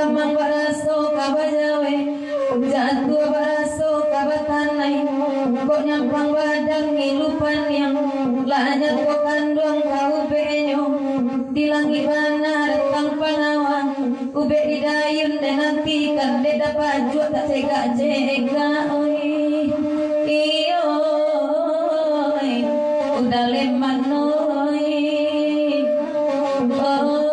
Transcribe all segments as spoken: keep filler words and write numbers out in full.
Amang baraso ka bajawek, jatuah baraso ka batanai. Kok nyampang badan ngilu paniang, lah nyato kanduang ka ubeknyo. Di langik bana datang panawang, ubek di dayun den nantikan, dek dapek juo tak cegak-cegak, oi. Iyo, oi, udah leman, oi. Oi.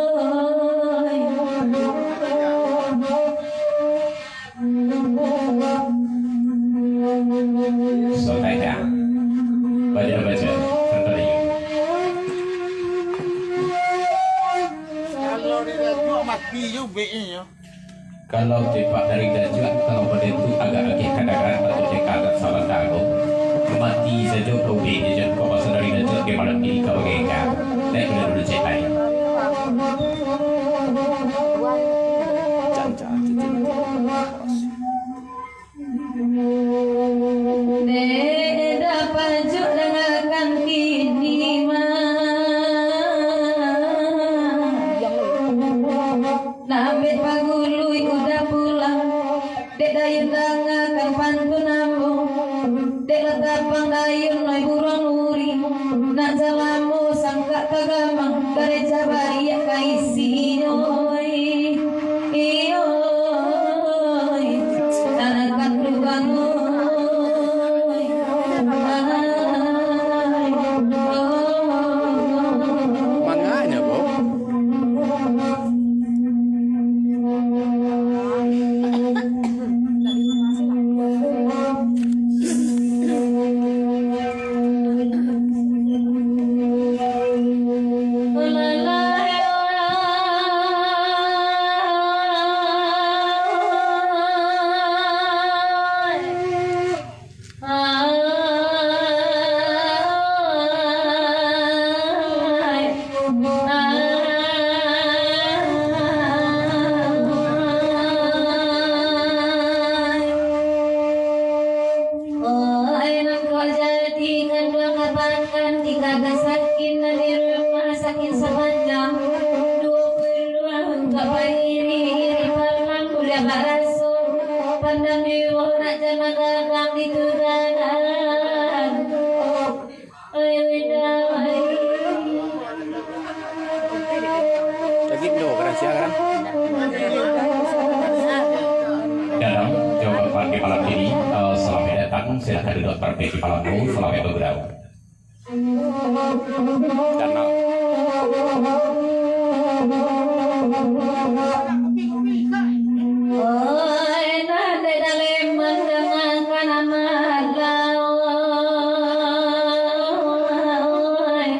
Sotaja. Baca, baca. Contoh lagi. Kalau di dalam mati jo ubeknyo. Kalau tipak dari gajuak, kalau model tu agak-agak kadangaran, patut deka agak salah tahu. Mati sajo kau ubeknyo, jan kau pasal dari gajuak ke malam ini kau bagengkah. Naik kuda dulu, cek ai. Dek dapek juo dangakan kini mah. Nambet pagului udah pulang. Dek dayun dangakan pantun ambo. Dek lah tapang dayun noi buruang nuri. Nak jalamo sangkak ka gamang, gareja bariak ka isinyo, oi. Iyo, oi. Anak kandung bangun, oi. Ai, oh. Manganyo, Bo? Oih, mangko jadi kanduang apakan, tingga sakik nan di rumah sakik sapanjang duo puluah, ungkap bairi-iri palang, kuliah baraso pandang di woh, nak jan manggagang di tugaran. Oih, Winda, oih. Lagi do, kena siang, kan? Danau, jo Bapak di malam ini, eh, selamat datang, silakan duduk perfect di malam ini, selamat bergurau. Danau. Oih, nan dek dalem mandangakan amal, oih.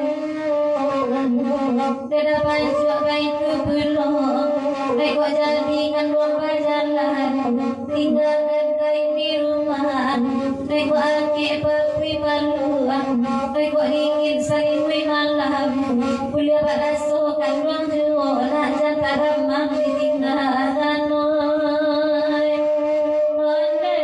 Dada pajuak baitu pulo, baik kok jadi kanduang bajalan, tinggakan kain di rumah, baik kok akik papui paluang, baik kok dingin salimui malam, kuliah baraso kanduang juo, nak jan tagamang ditinggakan, oi. Ondeh.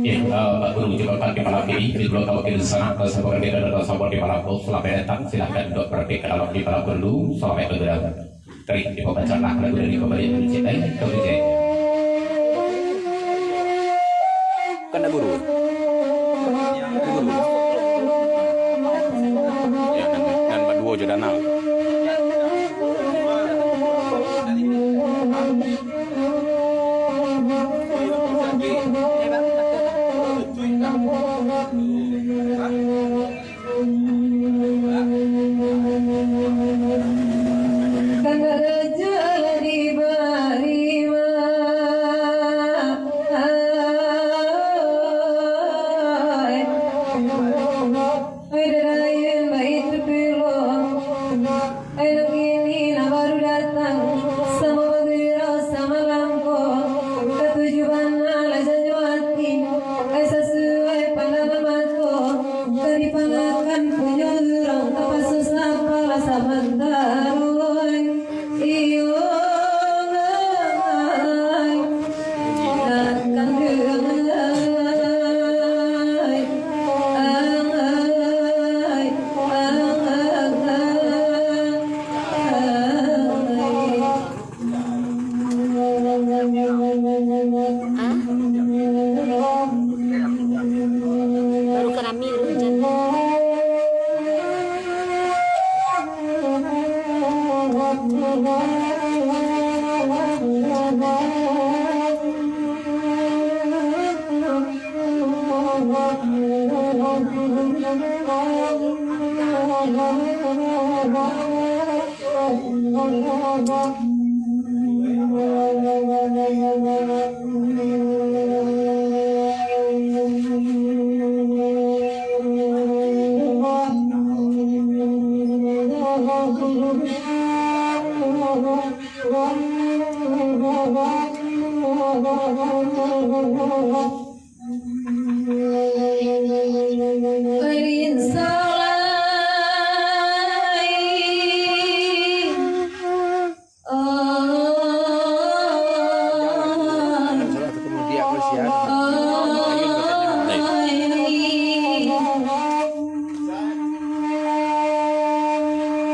Eh, eh, Pak Guru, coba pakai malam ini, di belakang wakil sana, eh, sabar di dalam, sabar di malam, oh, selamat datang, silahkan duduk berpikir dalam di malam dulu, selamat bergerak. Tarik, dibacalah lagu dari Kembali Dulu Cinta ini, kau DJ. Kan lagu dulu. Lagu dulu. Ya, nan, nan baduo jo Danau. Ai, nan kini nan baru datang, samo bagurau, samo langkok, katuju bana lah janyo ati, ai sasuai pandangan mato, ka dipangakan punyo urang, tapaso sapa lah saban. Baru ka rami, baru hujan.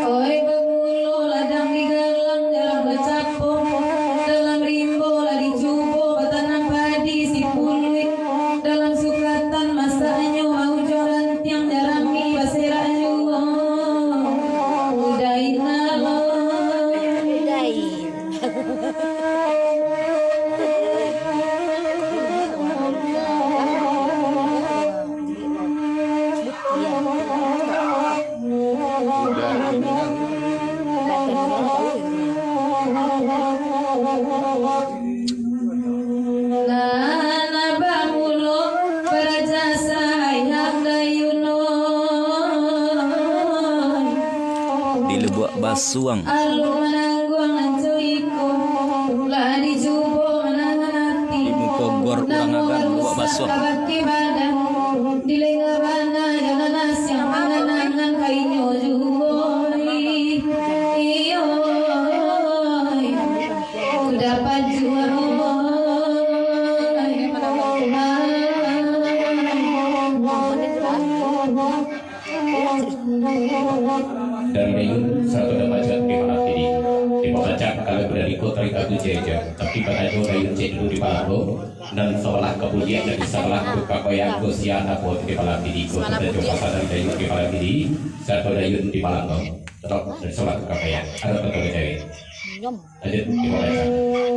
Oi, bamulo ladang digalang, jarang bacapong. Dalam rimbo lah dicubo, batanam padi si puluik. Dalam sukatan masaknyo, maujo rantiang jarang ni baserak juo. Udainalo. Udain. Nan bamulo baraja sayang dayuno. Di Lubuak Basuang. Alun manangguang anco iko, lah dicubo manahan ati. Di muko gor urang agan, Lubuak Basuang. Kabake badan, dilenga bana, yo nan asiang, angan-angan ka inyo juo. Iyo, ku dapat juo. Dari dayun, sarato dapacak di malam ini. Dipabacak kalau dari ko tarikatu jeja, tapi batajo dayun cek dulu di palanggo, nan sabalah ka buliak dari sabalah tu ka koyang ko sia napo di malam ini ko. Batajo pasal dari dayun di malam ini, sarato dayun di palanggo. Tetap dari sabalah tu ka koyang. Ada tetap cari. Lanjut, kita baca.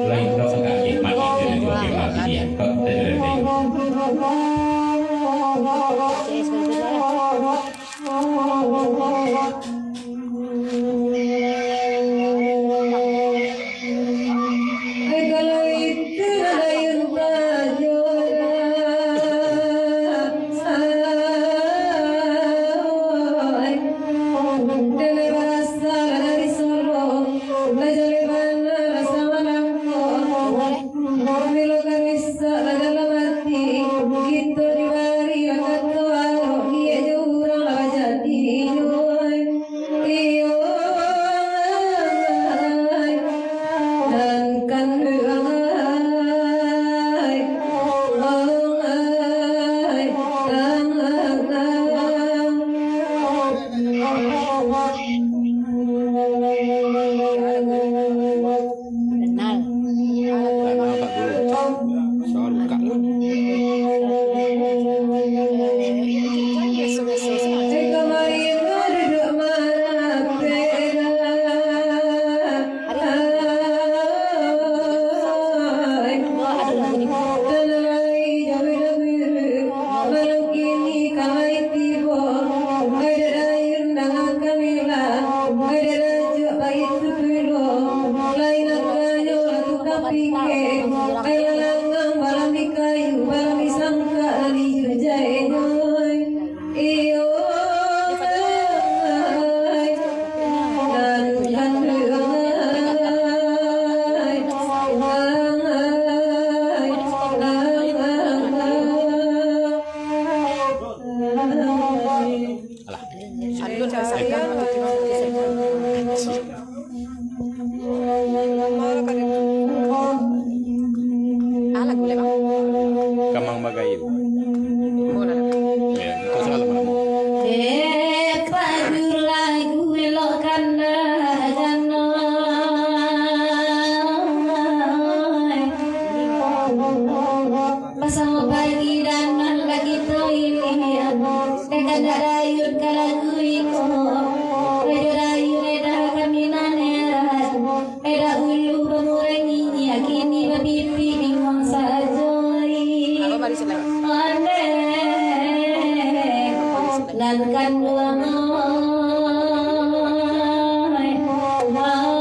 Lain kau agak nikmat, kita jua kita baca. Kau kita jalan baik. Dek barasa lah dari Solo, lah jaleh bana rasa manangko. Bilo ka bisa lah dalam ati, kito dibari angka tu, iyo jo urang lah bajadinyo. Alun, Cahaya. Ah, lagu le, Bang. Kamang Bagayu. Oh, lah, lah. Ya, engkau salah nama. Eh, padu lagu elok kanda jano. Basamo pagi dan malam kito ini, eh, kandak dayun ka lagu iko. Rajo dayun edah kami nan erat, edah ulu bamurai nyiak, kini bapipi bingung sajo. Apa baris lah? Ondeh, nan kanduang, oi, oi, oi.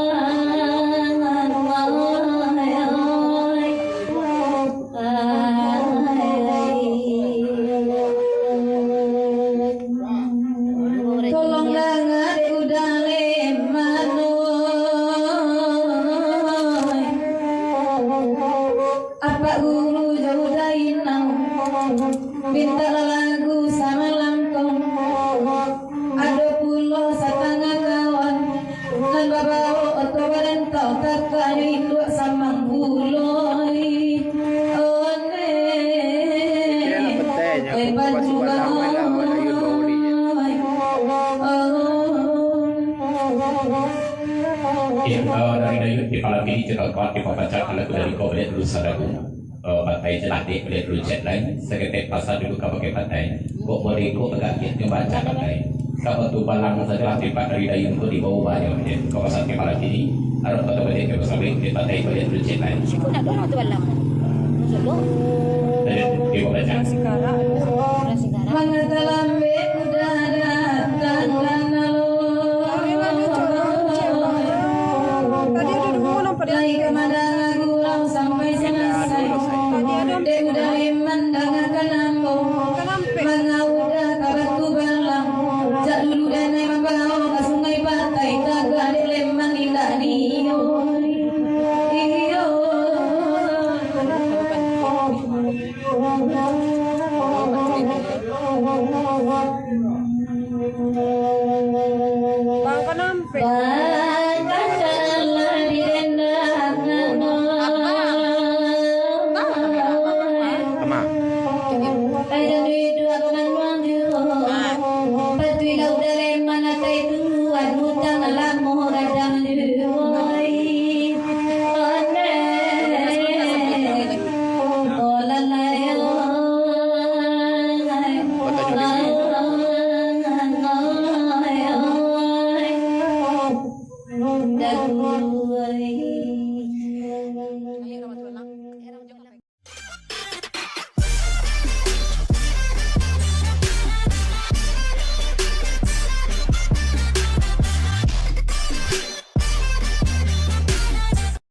Tolong dangan udah leman, oi. Apak guru jauh dari nang, mintak lah lagu samalam ko. Ado pulo satangah kawan, nan babao oto barantau, takaknyo induak samang pulo. Ondeh, oi, bantuan. Iyo, eh, dari Dayun di malam ini, kita buat di pembaca kalau dari kau balik dulu sadaku. Eh, batai je lah, dek, baliak dulu chat lain. Saketek pasal dulu ka pakai batai. Kok boleh kok agak giat nyo baca batai. Kaba tu balang sajo lah, tipak dari Dayun ko dibawa banyak je. Kau pasal ke malam ini, harap kau baliak ke pasal ke batai, baliak dulu chat lain. Siapa nak dorong tu balang? Masuk tu. Ayo, kita baca. Masih karak. Masih karak. Mangata lambek udah datang, kan, alo. Tadi ada dua nampak dia. Lai ka madanga gurau sampai salasai. Dek udah leman dangakan ambo. Manga udah ka Batu Balang. Jak dulu danai mambao ka Sungai Patai. Kagak dek leman indak nio. Iyo. Bang, kau nampak?